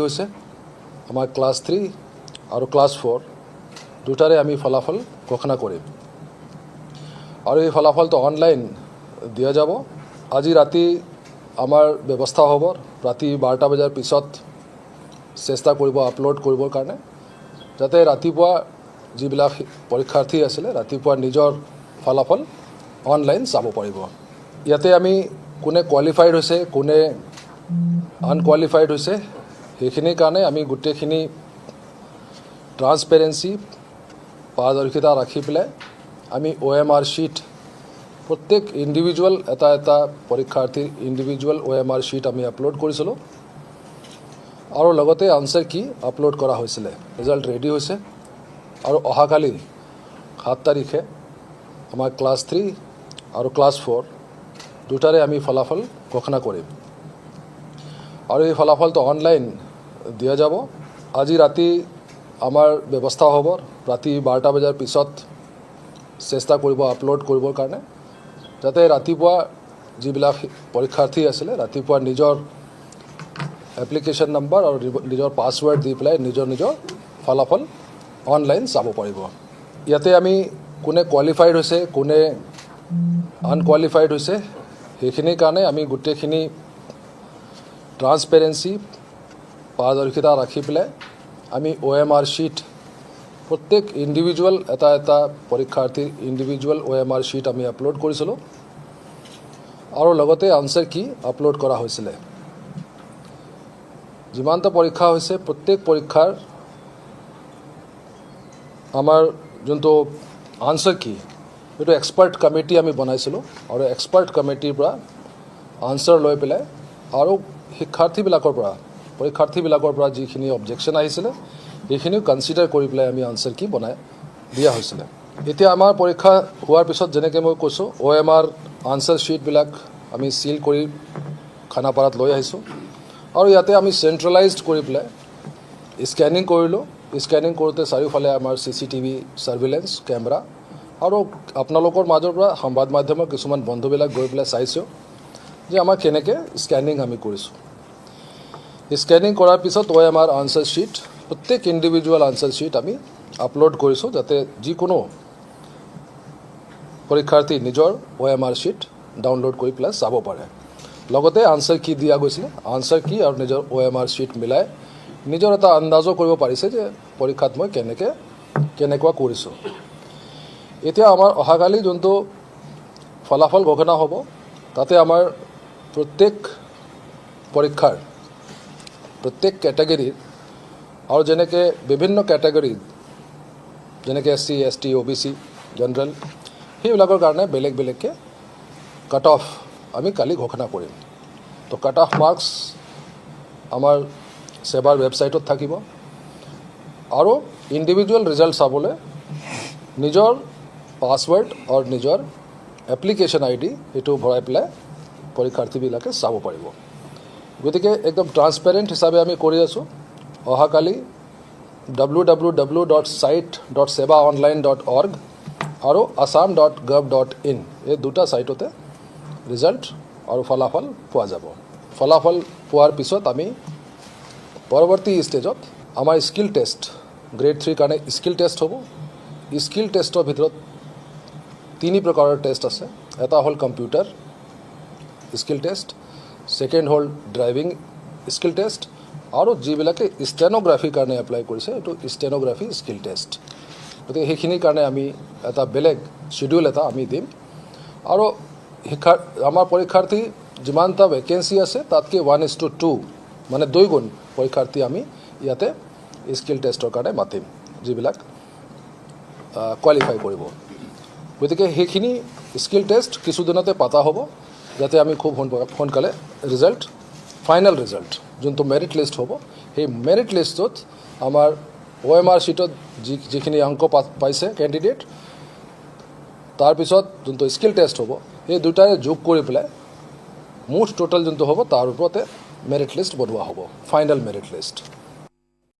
হৈছে আমাৰ ক্লাছ 3 আৰু ক্লাছ 4 দুটাৰে আমি ফলাফল ঘোষণা কৰিম আৰু এই ফলাফলটো অনলাইন দিয়া যাব। আজি ৰাতি আমাৰ ব্যৱস্থা হ'ব, ৰাতি 12টা বজাৰ পিছত চেষ্টা কৰিব আপলোড কৰিবৰ কাৰণে, যাতে ৰাতিপুৱা যিবিলাক পৰীক্ষাৰ্থী আছিলে ৰাতিপুৱা নিজৰ ফলাফল অনলাইন চাব পাৰিব। ইয়াতে আমি কোনে কোৱালিফাইড হৈছে, কোনে আনকোৱালিফাইড হৈছে, সেইখিনিৰ কাৰণে আমি গোটেইখিনি ট্ৰান্সপেৰেঞ্চি, পাৰদৰ্শিতা ৰাখি পেলাই আমি অ'এমআৰ শ্বীট প্ৰত্যেক ইণ্ডিভিজুৱেল এটা এটা পৰীক্ষাৰ্থীৰ ইণ্ডিভিজুৱেল অ'এমআৰ শ্বীট আমি আপলোড কৰিছিলোঁ আৰু লগতে আনচাৰ কি আপলোড কৰা হৈছিলে। ৰিজাল্ট ৰেডি হৈছে আৰু অহাকালি 7 তাৰিখে আমাৰ ক্লাছ 3 আৰু ক্লাছ 4 দুটাৰে আমি ফলাফল ঘোষণা কৰিম আৰু এই ফলাফলটো অনলাইন দিয়া যাব। আজি ৰাতি আমাৰ ব্যৱস্থা হ'ব, ৰাতি 12টা বজাৰ পিছত চেষ্টা কৰিব আপলোড কৰিবৰ কাৰণে, যাতে ৰাতিপুৱা যিবিলাক পৰীক্ষাৰ্থী আছিলে ৰাতিপুৱা নিজৰ এপ্লিকেশ্যন নম্বৰ আৰু নিজৰ পাছৱৰ্ড দি পেলাই নিজৰ নিজৰ ফলাফল অনলাইন চাব পাৰিব। ইয়াতে আমি কোনে কোৱালিফাইড হৈছে, কোনে আনকোৱালিফাইড হৈছে, সেইখিনিৰ কাৰণে আমি গোটেইখিনি ট্ৰান্সপেৰেঞ্চি, পাৰদৰ্শিতা ৰাখি পেলাই আমি অ'এমআৰ শ্বীট প্ৰত্যেক ইণ্ডিভিজুৱেল এটা এটা পৰীক্ষাৰ্থীৰ ইণ্ডিভিজুৱেল অ'এমআৰ শ্বীট আমি আপলোড কৰিছিলোঁ আৰু লগতে আনচাৰ কি আপলোড কৰা হৈছিলে। যিমানটা পৰীক্ষা হৈছে প্ৰত্যেক পৰীক্ষাৰ আমাৰ যোনটো আনচাৰ কি, সেইটো এক্সপাৰ্ট কমিটি আমি বনাইছিলোঁ আৰু এক্সপাৰ্ট কমিটিৰ পৰা আনচাৰ লৈ পেলাই আৰু শিক্ষাৰ্থীবিলাকৰ পৰা, পৰীক্ষাৰ্থীবিলাকৰ পৰা যিখিনি অবজেকশ্যন আহিছিলে সেইখিনিও কনচিডাৰ কৰি পেলাই আমি আনচাৰ কি বনাই দিয়া হৈছিলে। এতিয়া আমাৰ পৰীক্ষা হোৱাৰ পিছত যেনেকৈ মই কৈছোঁ, অ'এমআৰ আনচাৰ শ্বীটবিলাক আমি চিল কৰি খানাপাৰাত লৈ আহিছোঁ আৰু ইয়াতে আমি চেণ্ট্ৰেলাইজড কৰি পেলাই স্কেনিং কৰিলোঁ। স্কেনিং কৰোঁতে চাৰিওফালে আমাৰ চিচিটিভি ছাৰ্ভিলেঞ্চ কেমেৰা আৰু আপোনালোকৰ মাজৰ পৰা সংবাদ মাধ্যমৰ কিছুমান বন্ধুবিলাক গৈ পেলাই চাইছোঁ যে আমাৰ কেনেকৈ স্কেনিং আমি কৰিছোঁ। স্কেনিং কৰাৰ পিছত অ'এমআৰ আনচাৰ শ্বীট, প্ৰত্যেক ইণ্ডিভিজুৱেল আনচাৰ শ্বীট আমি আপলোড কৰিছোঁ, যাতে যিকোনো পৰীক্ষাৰ্থী নিজৰ অ'এমআৰ শ্বীট ডাউনলোড কৰি পেলাই চাব পাৰে। লগতে আনচাৰ কি দিয়া গৈছিলে, আনচাৰ কি আৰু নিজৰ অ'এমআৰ শ্বীট মিলাই নিজৰ এটা আন্দাজো কৰিব পাৰিছে যে পৰীক্ষাত মই কেনেকৈ কেনেকুৱা কৰিছোঁ। এতিয়া আমাৰ অহাকালি যোনটো ফলাফল ঘোষণা হ'ব, তাতে আমাৰ প্ৰত্যেক পৰীক্ষাৰ প্ৰত্যেক কেটেগৰীৰ আৰু যেনেকৈ বিভিন্ন কেটেগৰী যেনেকৈ এছ চি, এছ টি, অ' বি চি, জেনেৰেল, সেইবিলাকৰ কাৰণে বেলেগ বেলেগকৈ কাট অফ আমি কালি ঘোষণা কৰিম। তো কাট অফ মাৰ্কছ আমাৰ ছেবাৰ ৱেবছাইটত থাকিব আৰু ইণ্ডিভিজুৱেল ৰিজাল্ট চাবলৈ নিজৰ পাছৱৰ্ড আৰু নিজৰ এপ্লিকেশ্যন আইডি সেইটো ভৰাই পেলাই পৰীক্ষাৰ্থীবিলাকে চাব পাৰিব। গতিকে একদম ট্ৰান্সপেৰেণ্ট হিচাপে আমি কৰি আছোঁ। অহাকালি www.site.sebaonline.org আৰু assam.gov.in, এই দুটা ছাইটতে ৰিজাল্ট আৰু ফলাফল পোৱা যাব। ফলাফল পোৱাৰ পিছত আমি পৰৱৰ্তী ষ্টেজত আমাৰ স্কিল টেষ্ট, গ্ৰেড 3ৰ কাৰণে স্কিল টেষ্ট হ'ব। স্কিল টেষ্টৰ ভিতৰত তিনি প্ৰকাৰৰ টেষ্ট আছে। এটা হ'ল কম্পিউটাৰ স্কিল টেষ্ট, ছেকেণ্ড হ'ল ড্ৰাইভিং স্কিল টেষ্ট আৰু যিবিলাকে ষ্টেন'গ্ৰাফিৰ কাৰণে এপ্লাই কৰিছে, এইটো ষ্টেন'গ্ৰাফি স্কিল টেষ্ট। গতিকে সেইখিনিৰ কাৰণে আমি এটা বেলেগ শ্বিডিউল এটা আমি দিম আৰু আমাৰ পৰীক্ষাৰ্থী যিমানটা ভেকেঞ্চি আছে, তাতকৈ 1:2, মানে দুই গুণ পৰীক্ষাৰ্থী আমি ইয়াতে স্কিল টেষ্টৰ কাৰণে মাতিম, যিবিলাক কোৱালিফাই কৰিব। গতিকে সেইখিনি স্কিল টেষ্ট কিছুদিনতে পতা হ'ব, যাতে আমি খুব সোনকালে ৰিজাল্ট, ফাইনেল ৰিজাল্ট যোনটো মেৰিট লিষ্ট হ'ব, সেই মেৰিট লিষ্টত আমাৰ অ'এমআৰ শ্বীটত যিখিনি অংক পাইছে কেণ্ডিডেট, তাৰপিছত যোনটো স্কিল টেষ্ট হ'ব, সেই দুটাৰে যোগ কৰি পেলাই মুঠ টোটেল যোনটো হ'ব, তাৰ ওপৰতে মেৰিট লিষ্ট বনোৱা হ'ব, ফাইনেল মেৰিট লিষ্ট।